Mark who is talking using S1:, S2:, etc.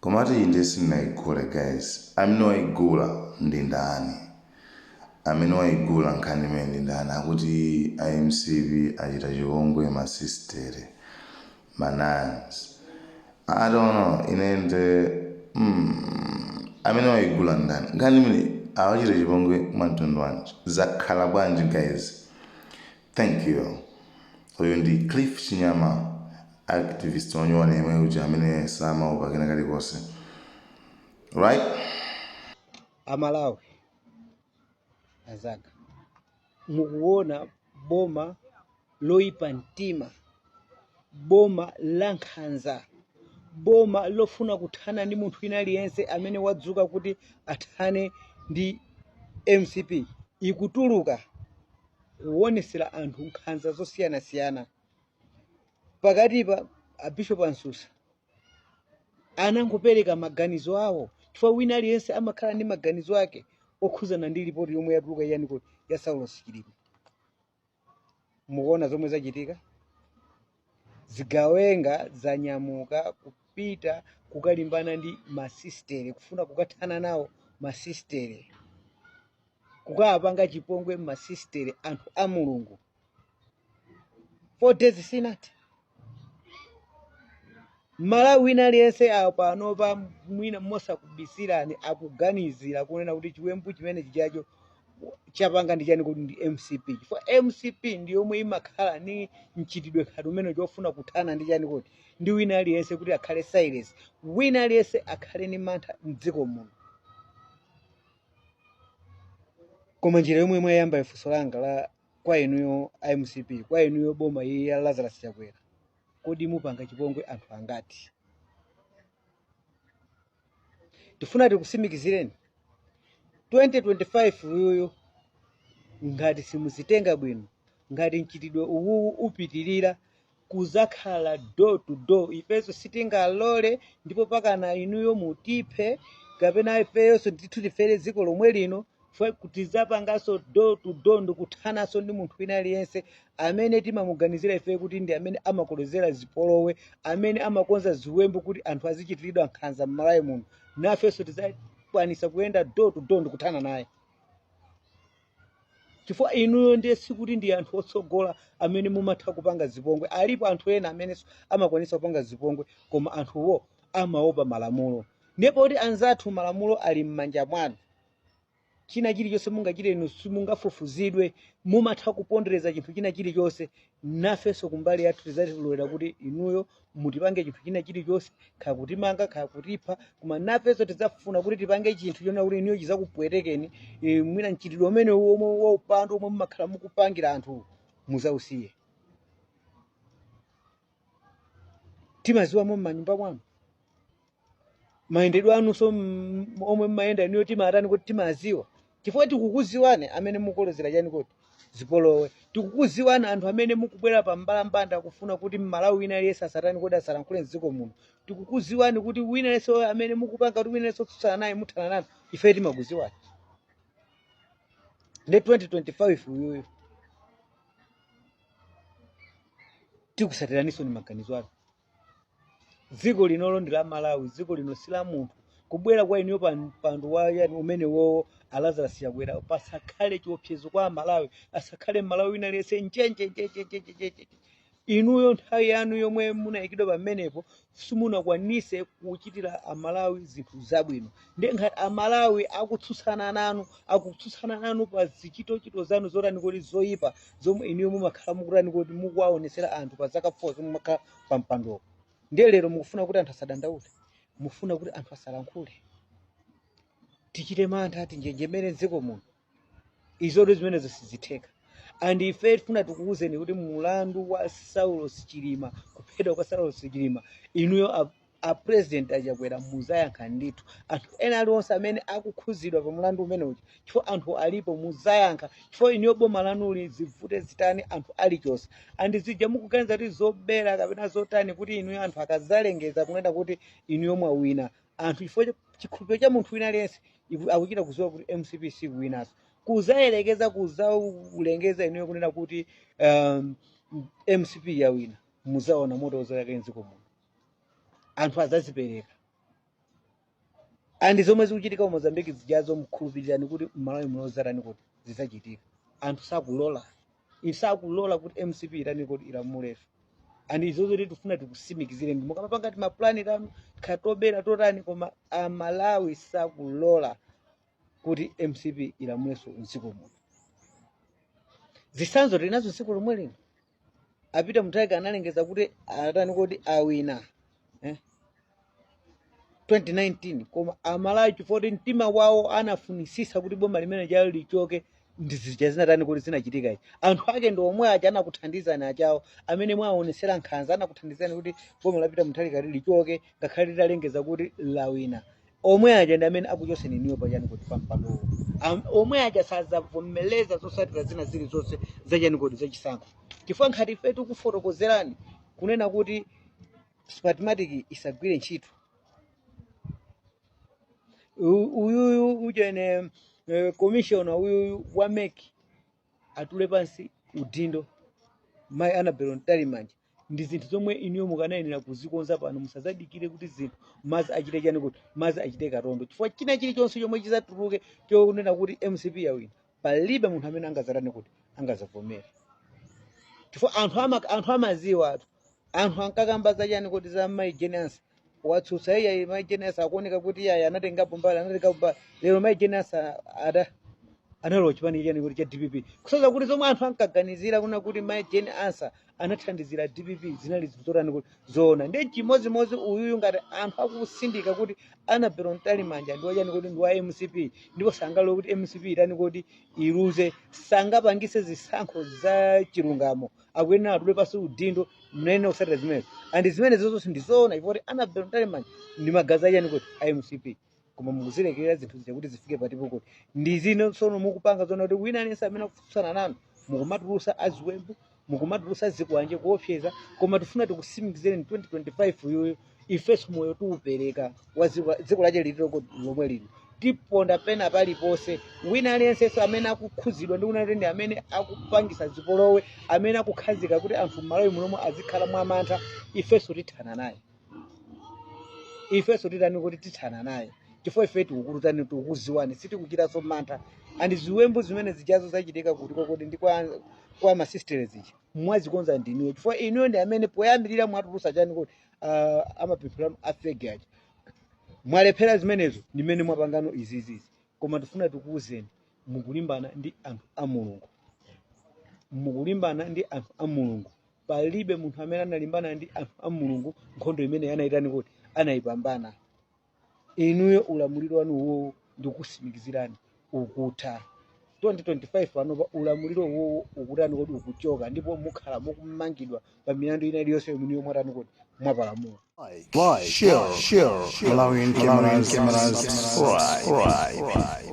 S1: Komatu iyi ndiye sindinaigule guys. Amene waigula ndi ndani? Amene waigula nkhani imene ndi ndani? Akuti a MCP achita chipongwe masistere, manuns. I don't know. Ine nde amene waigula ndani? Nkhani imene awachita chipongwe mwamtundu wanji? Zakhala bwanji guys? Thank you. Uyu ndi Cliff Chinyama, activist wanyuwani yemwe uja amene samaopa kena kalikonse. Right?
S2: Amalawi azanga, mukuona boma loyipa mtima, boma la nkhanza, boma lofuna kuthana ndi munthu wina aliyense amene wadzuka kuti athane ndi MCP ikutuluka kuwonesera anthu nkhanza zosiyanasiyana. Pakatipa abishop Ansusa anangopereka maganizo awo, chifukwa wina aliyense amakhala ndi maganizo ake okhuzana ndi ripoti yomwe yatuluka yani kuti ya Saulos Chilima. Mukuona zomwe zachitika, zigawenga zanyamuka kupita kukalimbana ndi masistere, kufuna kukathana nawo masistere, kukawapanga chipongwe masistere anthu a Mulungu. 4 days sinati Malawi wina aliyense panopa mwina mosakubisirani akuganizira kunena kuti chiwembu chimene chijacho chapanga ndi chani kuti ndi MCP, chifukwa MCP ndi yomwe imakhala ni mchitidwe khati umene chofuna kuthana ndi chani kuti ndi wina aliyense kuti akhale silence, wina aliyense akhale ni mantha mdziko muno. Koma njira yomwe mwayamba, ifunso langa la kwa inuyo MCP, kwa inuyo boma iyi ya Lazarus Chakwera, kodi mupanga chipongwe anthu angati? Tifuna tikusimikizireni 2025 uyuyu, ngati simuzitenga bwino, ngati mchitidwe uwuwu upitirira, kuzakhala door to door. Ifenso sitingalole, ndipo pakana inuyo mutiphe kapena ifeyonso ndithu tifere dziko lomwe lino, tizapanganso door to door ndikuthananso ndi munthu wina aliyense amene timamuganizira ife kuti ndi amene amakolezera zipolowe, amene amakonza ziwembu kuti anthu azichitiridwa nkhanza m'Malawi muno. Nafenso tizakwanisa kuyenda door to door ndikuthana naye, chifukwa inuyo ndiye sikuti ndi anthu otsogola amene mumatha kupanga zipongwe. Alipo anthu ena amenenso amakwanisa kupanga zipongwe, koma anthuwo amaopa malamulo. Ndipo kuti anzathu malamulo ali m'manja mwanu, china chilichonse mungachite inu simungafufuzidwe, mumatha kupondereza chinthu china chilichonse. Nafenso kumbali yathu tizatilolera kuti inuyo mutipange chinthu china chilichonse, kaya kutimanga kaya kutipha, koma nafenso tidzafuna kuti tipange chinthu chona kuti inuyo chizakupwetekeni. Mwina mchitidwe umene omwe waupandu omwe mumakhala mukupangira anthu muzausiye. Timaziwamo m'manyumba mwanu mayendedwe anunso omwe mmayenda inuyo timatani kuti timaziwa, chifukwa tikukuziwani amene mukolezera chani kuti zipolowe, tikukuziwani anthu amene mukubwera pa mbalambanda kufuna kuti Mmalawi wina aliyense asatani kuti asalankhule mdziko muno, tikukuziwani kuti wina aliyense amene mukupanga kuti wina aliyense otsutsana naye muthana nanu. Ife timakuziwani. Ndi 2025 uyuyu tikusatiraninso ni maganizo anu. Dziko linolo ndi la Malawi, dziko lino si la munthu. Kubwera kwa inuyo pa mpando wa yani umene wowo a Lazarus Chakwera, pasakhale chiopsezo kwa Amalawi, asakhale Malawi wina aliyense njenje njenje njenje njenje. Inuyo nthawi yanu yomwe munayikidwa pamenepo simunakwanise kuchitira Amalawi zinthu zabwino. Ndiye ngati Amalawi akutsutsana nanu pa zichitochito zanu zotani kuti zoyipa zomwe inuyo mumakhala mukutani kuti mukuwaonesera anthu pa zaka 4 zomwe mumakhala pa mpandowo, ndiye lero mukufuna kuti anthu asadandaule, mufuna kuti anthu asalankhule, tichite mantha, tinjenjemere mdziko muno? Izoto zimenezo sizitheka. And ife tifuna tikuwuzeni kuti mulandu wa Saulos Chilima, kuphedwa kwa Saulos Chilima, inuyo a president aChakwera muzayankha ndithu. Anthu ena aliwonse amene akukhuzidwa pa mulandu umene uja, chifukwa anthu alipo, muzayankha, chifukwa inuyo boma lanuli zivute zitani anthu alichonse. And zija mukuganiza kuti zobera kapena zotani, kuti inuyo anthu akazalengeza kunena kuti inuyo mwawina, anthu chifukwa chikhulupiriro cha munthu wina aliyense akuchita kuziwa kuti MCP sikuwinaso, kuzayerekeza kuzaulengeza inuyo kunena kuti MCP yawina, muzaona moto uzayaka mdziko muno. Anthu azazipereka. And zomwe zikuchitika ku Mozambique zijazo, mkhulupirirani kuti Mmalawi muno zatani kuti zidzachitika. Anthu sakulola, sakulola kuti MCP itani kuti ilamuleso. And izozo kuti tifuna tikusimikizire ndi mukamapanga ti mapulani tanu khatobera totani, koma Amalawi sakulola kuti MCP ilamuleso mdziko muno. Zitsanzo tili nazo tsiku lomwe lino. A Peter Mutharika analengeza kuti atani kuti awina, eh? 2019, koma Amalawi chifukwa kuti mtima wawo anafunisisa kuti boma limene jalo lichoke, ndizija zinatani kuti zinachitika ichi. Anthu ake ndi omwe aja anakuthandizani achawo amene mwaonesera nkhanza, anakuthandizani kuti boma la Peter Mutharika lichoke ngakhale litalengeza kuti lawina. Omwe aja ndi amene akuchoseni niyo pachani kuti pampandowo. Omwe aja sazavomereza zotsatira zina zilizonse zachani kuti zachisankho, chifukwa nkhati ife tikufotokozerani kunena kuti Smartmatic isagwire ntchito, uyuyu uchene commissioner uyuyu wa MEC atule pansi udindo, mayi Annabel Mtalimanja, ndi zinthu zomwe inuyo mukanayenera kuzikonza pano. Musazadikire kuti zinthu mazi achite chani kuti mazi achite katondo, chifukwa china chilichonse chomwe chizatuluke chokunena kuti MCP yawina, palibe munthu amene angazatani kuti angazavomere, chifukwa anthu amaziwa atu. Anthu ankakamba zachani kuti za mayi Jane Ansah, watsutsa iye mayi Jane Ansah, akuoneka kuti iye anatengapo mbali, anatengapo mbali. Lero mayi Jane Ansah ada analowa chipani chani kuti cha DPP, kusoza kuti zomwe anthu ankaganizira kuna kuti mayi Jane Ansah anathandizira DPP zinali zinthu zotani kuti zoona. Ndi chimodzimodzi uyuyu, ngati anthu akusindika kuti Annabel Mtalimanja ndi wachani kuti ndi wa MCP, ndipo sangalowe kuti MCP itani kuti iluze, sangapangise zisankho za chilungamo, akuyenera atule pasi udindo mnene usatira zimenezo. And zimene zonse ndizoona, chifukwa kuti Annabel Mtalimanja ndi magazi achani kuti a MCP. Koma mukuzilekerera zinthu zija kuti zifike patipo kuti ndi zino tsono mukupanga zona kuti wina aliyense amene akutsutsana nanu mukumatulusa aziwembu, mukumatulusa zikwanje kuopseza. Koma tifuna tikusimikizireni, 2025 yuyo ifenso moyo tiupereka wa dziko lache lililo lomwe lino, tiponda pena paliponse. Wina aliyensenso amene akukhuzidwa ndi kunena kuti ndi amene akupangisa zipolowe, amene akukhazika kuti anthu m'Malawi munomo azikhala mwamantha, ifenso tithana naye. Ifenso titani kuti tithana naye, chifukwa ife tikukulutani, tikukuziwani, sitikuchitanso mantha. And ziwembu zimene zijazo zachitika kuti kokoti ndi kwa masistere zija mwazikonza ndinuyo, chifukwa inuyo ndi amene poyambirira mwatulusa chani kuti amapemphero a fake aja. Mwalephera zimenezo, ndimene mwapangano izizizi. Koma tifuna tikuwuzeni, mukulimbana ndi anthu a Mulungu, mukulimbana ndi anthu a Mulungu. Palibe munthu amene analimbana ndi anthu a Mulungu nkhondo imene anayitani kuti anayipambana. Inuyo ulamuliro wanu uwowo ndikusimikizirani ukutha 2025. Panopa ulamuliro uwowo ukutani kuti ukuchoka, ndipo mukhala mukumangidwa pa milandu ina iliyonse yomwe mwatani kuti mwapalamula.
S1: Like, share, Malawian cameras, subscribe.